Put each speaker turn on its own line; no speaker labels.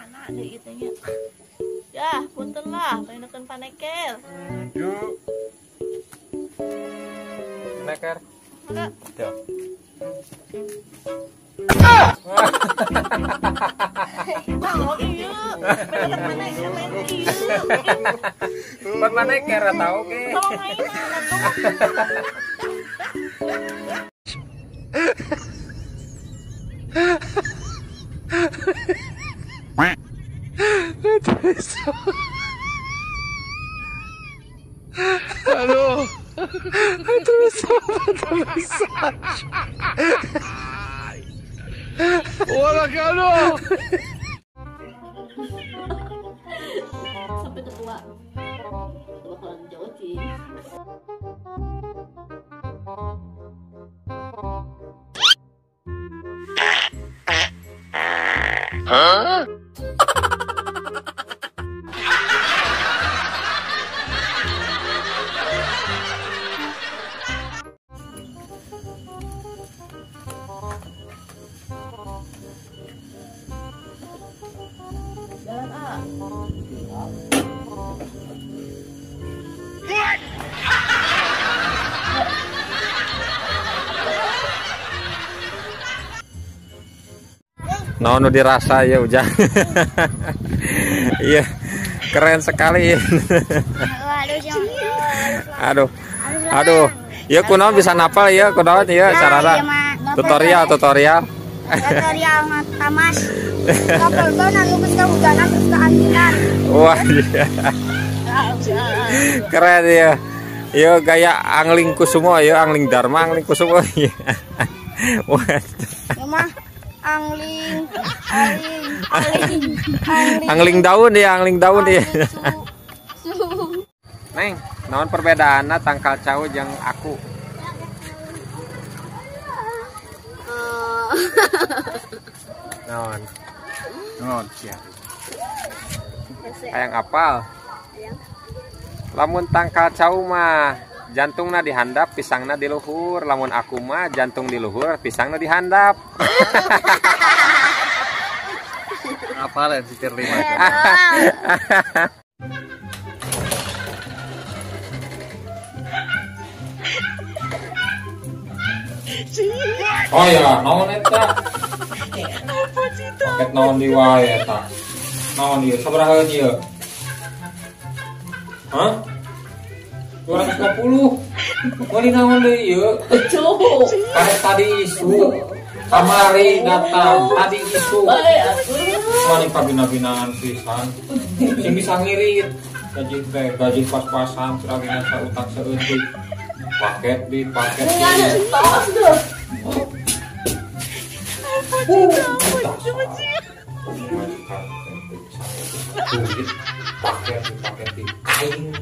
Mana deui ieu teh nya? Yah, punten lah, pengen paneker.
Yuk. Paneker.
Enggak.
Tuh.
Oh iya, pengen paneker main ieu.
Buat paneker atau oke.
Tolong mainan atuh.
Aduh,
sampai ketua bakalan jauh sih.
Hah?
Jalan A.
No, nu dirasa ya Ujang. Iya, keren sekali. Aduh, aduh. Ya kunaon bisa napal ya, kunaon ya carana. Tutorial, tutorial.
Tutorial tamas. Kapal anu geus kahujanan terus keanginan.
Wah, iya. Keren ya. Yo gaya angling kusumo ya, angling Dharma, angling kusumo. Wah.
Mah angling, angling, angling, angling.
Angling daun ya, angling daun ya. Neng, naon perbedaanna tangkal cau jeung aku? Naon? Naon sia? Hayang apal? Lamun tangkal cau mah jantungna dihandap, pisangna di luhur. Lamun aku mah jantung di luhur, pisangna dihandap.
Apal ya sitir 5.
Oh ya, naon eta? Paket naon di wae eta? Naon ieu? Sabaraha ieu? Hah? 250. Meuli naon deui ieu? Karet tadi isu. Kamari datang, tadi isu. Mani pabina-binaan pisan. Sing bisa ngirit. Gaji teh, gaji pas-pasan, seragina sautang saeutik. Paket di paket di. Paket di paket di aing.